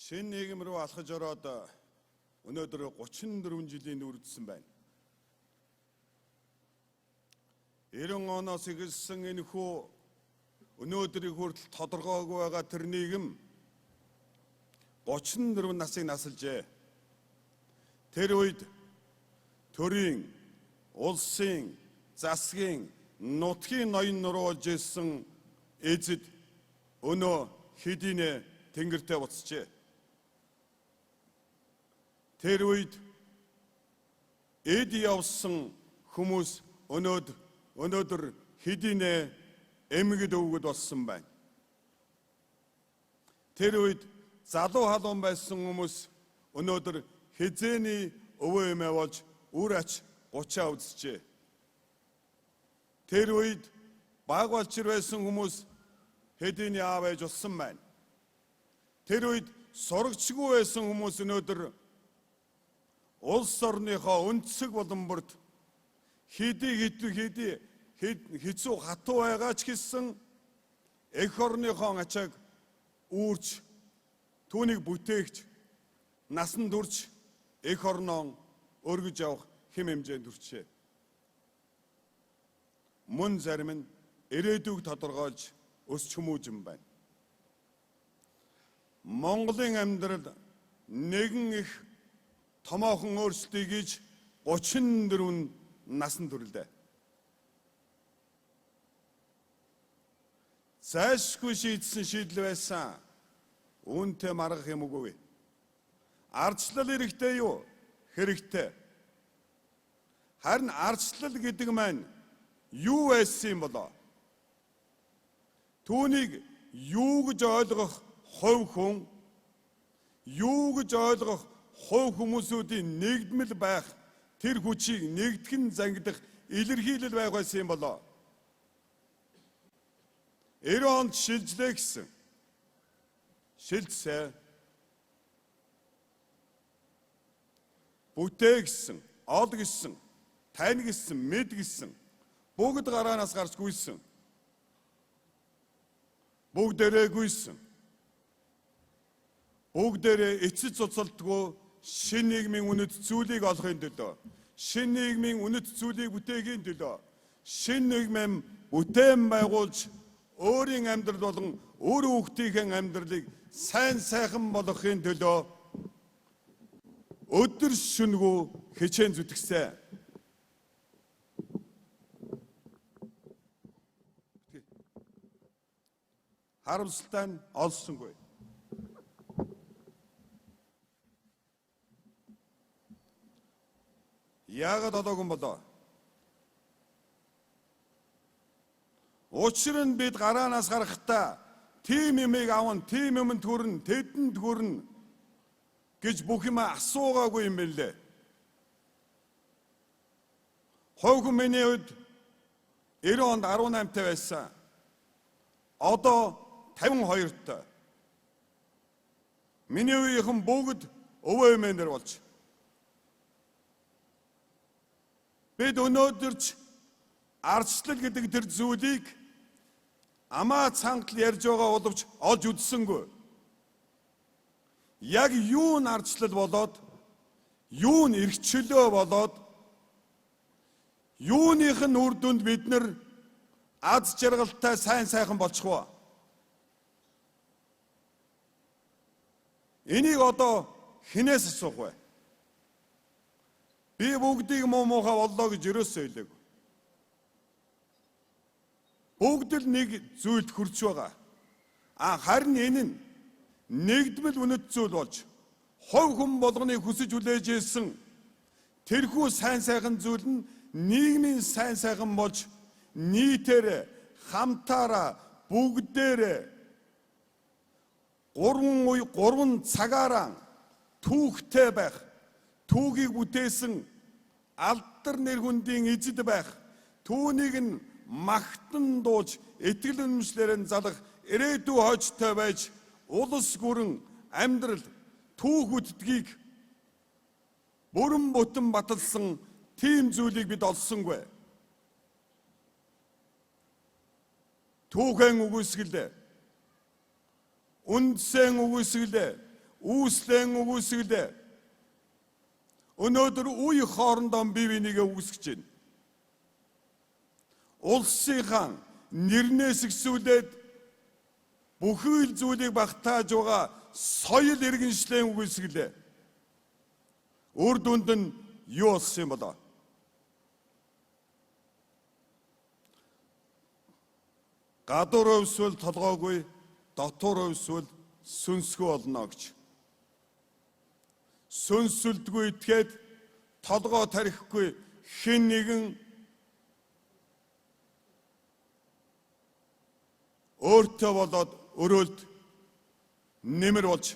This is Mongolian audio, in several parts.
Шинэ нийгэм рүү алхаж ороод өнөөдөр 34 жилийн нүрдсэн байна. 90 оноос эхэлсэн энэхүү өнөөдрийг хүртэл тодорхойгүй байгаа тэр нийгэм 34 насыг насалжээ. Тэр үед төрийн, улсын, засгийн, нутгийн ноён нуруу болж ирсэн эзэд өнөө хэдийнэ тэнгэртээ буцжээ. Тэр үед эд явсан хүмүүс өнөөдөр хэдийнэ эмгэд өвгөд болсон байна. Тэр үед залуу халуун байсан хүмүүс өнөөдөр хизээний өвөө эмээ болж үр ач 30 үзжээ. Тэр үед баг балчир байсан хүмүүс хэдийний аав ээж болсон байна. Тэр үед сурагчгүй байсан хүмүүс өнөөдөр улс орныхоо өнцөг болон бүрт хэдий хэдий хэцүү хатуу байгаа ч гэсэн эх орныхоо ачааг үүрч түүнийг бүтээгч насан турш эх орноо өргөж явах хэм хэмжээнд хүрчээ. Мөн зарим нь ирээдүйг тодорхойлж өсч хүмүүжин байна. Монголын амьдрал нэгэн их томоохон өөрчлөлтийг хийж 34 насан төрлөө. Зайлшгүй шийдсэн шийдэл байсан. Үүнтэй маргах юм үгүй. Ардчлал хэрэгтэй юу? Хэрэгтэй. Харин ардчлал гэдэг маань юу байсан юм болоо? Түүнийг юу гэж ойлгох хувь хүн, юу гэж ойлгох хувь хүмүүсүүдийн нэгдмэл байх, тэр хүчийг нэгтгэн зангидах илэрхийлэл байх байсан юм болоо. 90 онд шилжлээ гэсэн. Шилжсэ. Бүтээ гэсэн, ол гэсэн, тань гэсэн, мэд гэсэн. Бүгд гараанаас гарч гүйсэн. Бүгдээрээ гүйсэн. Бүгдээрээ эцэс цуцалтгүй шинэ нийгмийн үнэт зүйлийг олохын төлөө, шинэ нийгмийн үнэт зүйлийг бүтээхийн төлөө, шинэ нийгмийн бүтээн байгуулж өөрийн амьдрал болон өөр хүүхдийн амьдралыг сайн сайхан болгохын төлөө өдөр шөнөгүй хичээн зүтгэсэн. Харамсалтай нь олсонгүй. Яагаад олоогүй юм болоо? Учир нь бид гараанаас гарахдаа тийм юмыг авна, тийм юмд хүрнэ, тэдэнд хүрнэ гэж бүх юм асуугаагүй юм билээ. Хувь хүн миний хувьд 90 онд 18-тай байсан. Одоо 52-тай. Миний үеийнхэн бүгд өвөө эмээнэр болж. Бид өнөөдөрч ардчлал гэдэг тэр зүйлийг амаа цангал ярьж байгаа боловч олж үзсэнгүй. Яг юу нь ардчлал болоод, юу нь эрхчлөө болоод, юуных нь үр дүнд бид нар аз жаргалтай сайн сайхан болчих вэ? Энийг одоо хинээс асуух вэ? Би бүгдийг муу муухай боллоо гэж ерөөсөө хэлээгүй. Бүгд л нэг зүйлд хүрч байгаа. А харин энэ нь нэгдмэл үнэт зүйл болж хувь хүн болгоныг хүсэж хүлээж ирсэн тэрхүү сайн сайхан зүйл нь нийгмийн сайн сайхан болж нийтээр хамтаараа бүгдээр гурван үе гурван цагаараа түүхтэй байх, түүхийг бүтээсэн алдар нэр хүндийн эзэд байх, түүнийг нь магтан дууж итгэл үнэмшлээр нь залах ирээдүй хойчтой байж улс гүрэн амьдрал түүх үтдгийг бүрэн бүтэн баталсан тийм зүйлийг бид олсонгүй. Түүхэн үгүйсгэлээ, үндсэн үгүйсгэлээ, Үүслэн үгүйсгэлээ. Өнөөдөр үе хоорондоо бие бинийгээ үгүйсгэж байна. Улсынхаа нэрнээс ихсүүлээд бүхэл зүйлийг багтааж байгаа соёл иргэншлэн үгүйсгэлээ. Үр дүнд нь юу болсон юм болоо? Гадуур өвсвөл толгоогүй, дотуур өвсвөл сүнсгүй болно гэж. Сүнсэлдгүй итгээд толгоо тархихгүй хэн нэгэн өөртөө болоод өрөөлд нэмэр болж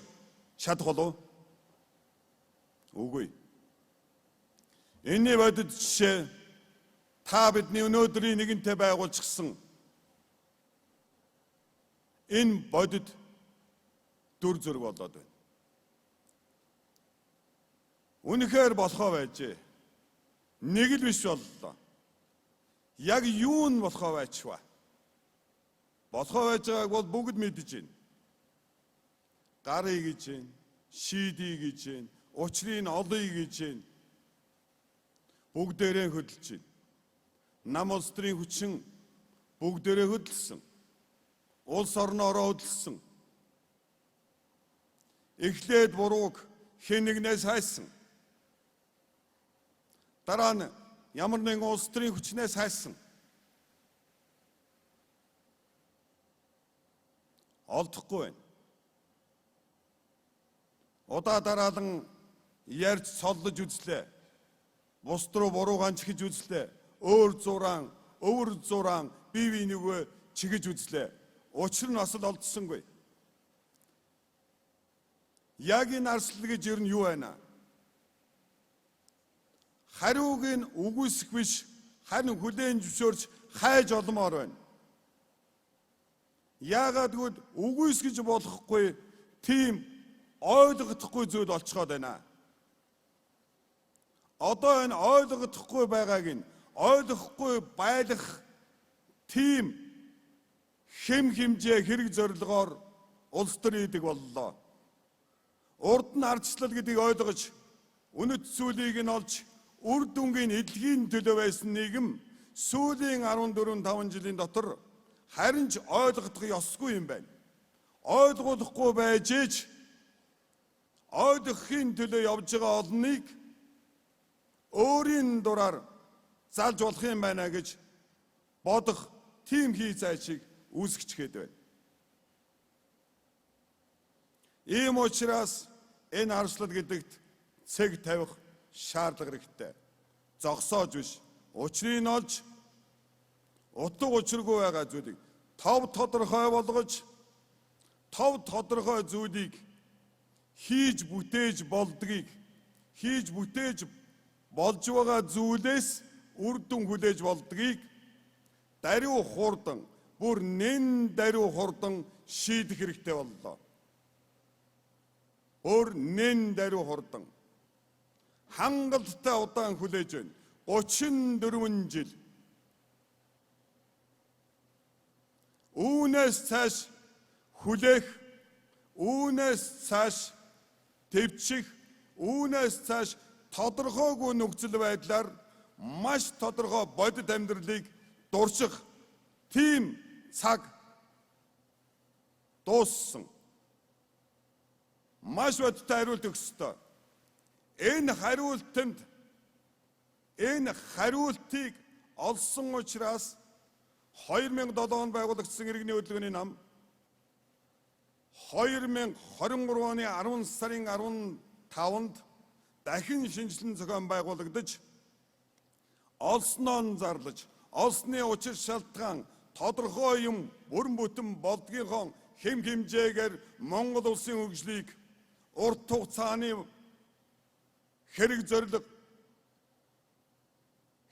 чадах болов? Үгүй. Энэний бодит жишээ та бидний өнөөдрийн нэгэнтээ байгуулчихсан энэ бодит дүр зураг болоод байна. Үнэхээр болохоо байжээ. Нэг л биш боллоо. Яг юу нь болохоо байчваа? Болохоо байж байгааг бол бүгд мэдэж байна. Гарыг гэж байна, шийдий гэж байна, учрыг олъё гэж байна. Бүгдээрээ хөдөлж байна. Нам улс төрийн хүчин бүгдээрээ хөдөлсөн. Улс орноороо хөдөлсөн. Эхлээд бурууг хэн нэгнээс хайсан. Дараа нь ямар нэгэн улс төрийн хүчнээс хайсан. Олдохгүй байна. Удаа дараалан ярьж соллож үзлээ. Бус руу буруу ганчхиж үзлээ. Өөр зураан, өвөр зураан бие биенийгөө чигэж үзлээ. Учир нь бас л олдсонгүй. Яг энэ арслал гэж ер нь юу байна? Хариуг нь үгүйсэх биш, харин хүлээн зөвшөөрч хайж олмоор байна. Яагаад гэвэл үгүйсгэж болохгүй тийм ойлгохдохгүй зүйл олцгоод байна. Одоо энэ ойлгохдохгүй байгааг нь ойлгохгүй байлах тийм хэм хэмжээ хэрэг зорилгоор улс төр идэг боллоо. Урд нь ардчлал гэдгийг ойлгож үнэт зүйлийг нь олж үр дүнгийн эдлэгийн төлөө байсан нийгэм сүүлийн 14 5 жилийн дотор харин ч ойлгох ёсгүй юм байна. Ойлгуулахгүй байж ич ойлгохын төлөө явж байгаа олныг өөрийн дураар залж болох юм байна гэж бодох тийм хий зайчийг үүсгэчгээд байна. Ийм учраас энэ арслал гэдэгт цэг тавих шаардлага хэрэгтэй. Зогсоож биш, учрыг нь олж утга учиргүй байгаа зүйлийг тов тодорхой болгож тов тодорхой зүйлийг хийж бүтээж болдгийг хийж бүтээж болж байгаа зүйлээс үр дүн хүлээж болдгийг даруй хурдан бүр нэн даруй хурдан шийдэх хэрэгтэй боллоо. Өөр нэн даруй хурдан хангалттай удаан хүлээж байна. 34 жил. Үүнээс цааш хүлээх, үүнээс цааш төвчих, үүнээс цааш тодорхойгүй нөхцөл байдлаар маш тодорхой бодит амьдралыг дурших тийм цаг дууссан. Маш бодиттой хариулт өгөх ёстой. Энэ хариултанд энэ хариултыг олсон учраас 2007 онд байгуулагдсан иргэний хөдөлгөөний нам 2023 оны 10 сарын 15-нд дахин шинжилэн зохион байгуулагдаж олсноо нь зарлаж олсны учир шалтгаан тодорхой юм бүрэн бүтэн болдгийнхоо хэм хэмжээгээр Монгол улсын хөгжлийг урт хугацааны хэрэг зорилго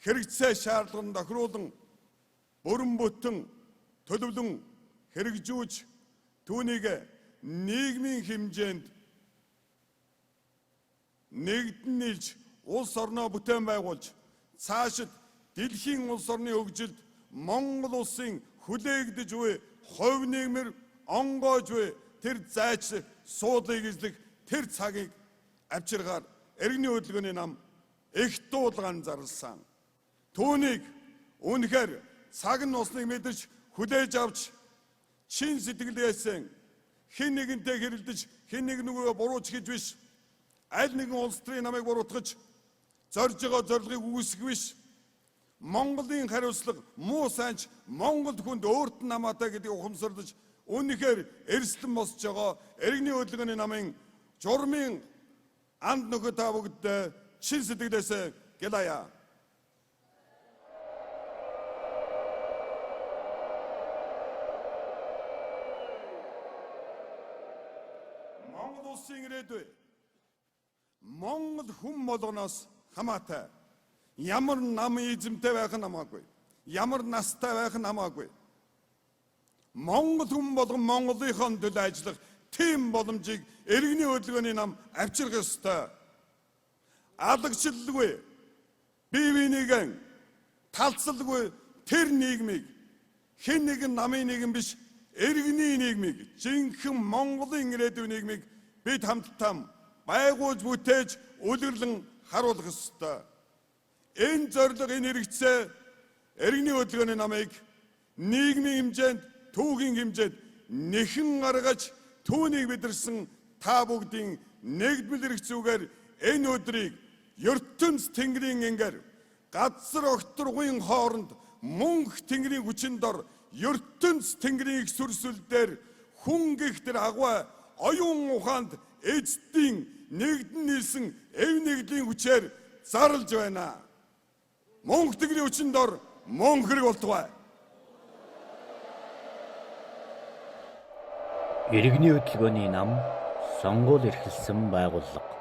хэрэгцээ шаардлаганд тохируулан бүрэн бүтэн төлөвлөн хэрэгжүүлж түүнийг нийгмийн хэмжээнд нэгдэн нийлж улс орноо бүтээн байгуулж цаашид дэлхийн улс орны хөгжилд Монгол улсын хүлээгдэж буй хувь нийгмэр онгойж буй тэр зайч суудлыг эзлэх Тэр цагийг авчиргаар иргэний хөдөлгөөний нам их дуулгаан зарласан. Түүнийг үнэхээр цаг нь усныг мэдэж хүлээж авч чин сэтгэлээсээ хэн нэгэнтэй хэрэлдэж хэн нэг нөгөөгөө бурууч гэж биш, аль нэгэн улс төрийн намыг буруутгаж зорж байгаа зорилгыг үүсгэх биш. Монголын хариуцлага муу сайнч Монгол хүнд өөрт нь хамаатай гэдгийг ухамсарлаж үнэхээр эрсдэн босч байгаа иргэний хөдөлгөөний намын журмын анд нөхөд та бүгдээ чин сэтгэлээсээ гэлая. Монгол улсын ирээдүй Монгол хүн болгоноос хамаатай. Ямар нам эзэмтэй байх нь хамаагүй. Ямар настай байх нь хамаагүй. Монгол хүн болгон Монголынхон төлөө ажиллах тийм боломжийг иргэний хөдөлгөөний нам авчрах ёстой. Алагчлалгүй, бие биенийгэн талцалгүй тэр нийгмийг хэн нэгэн намын нийгэм биш, иргэний нийгмийг, жинхэнэ Монголын ирээдүйн нийгмийг бид хамтдаа байгуулж бүтээж үлгэрлэн харуулах ёстой. Энэ зорилго, энэ хэрэгцээ иргэний хөдөлгөөний намыг нийгмийн хэмжээнд, түүхийн хэмжээнд нэхэн гаргаж түүнийг мэдэрсэн та бүгдийн нэгдмэл хэрэгцүүгээр энэ өдрийг ертөнц тэнгэрийн ангаар газар огторгуйн хооронд мөнх тэнгэрийн хүчин дор ертөнц тэнгэрийн их сүрсэл дээр хүн гих тэр агвай оюун ухаанд эцдийн нэгдэн нийлсэн эв нэгдлийн хүчээр зарлж байна. Мөнх тэнгэрийн хүчин дор мөн хэрэг болтугай. Иргэний хөдөлгөөний нам сонгуул эрхэлсэн байгууллага.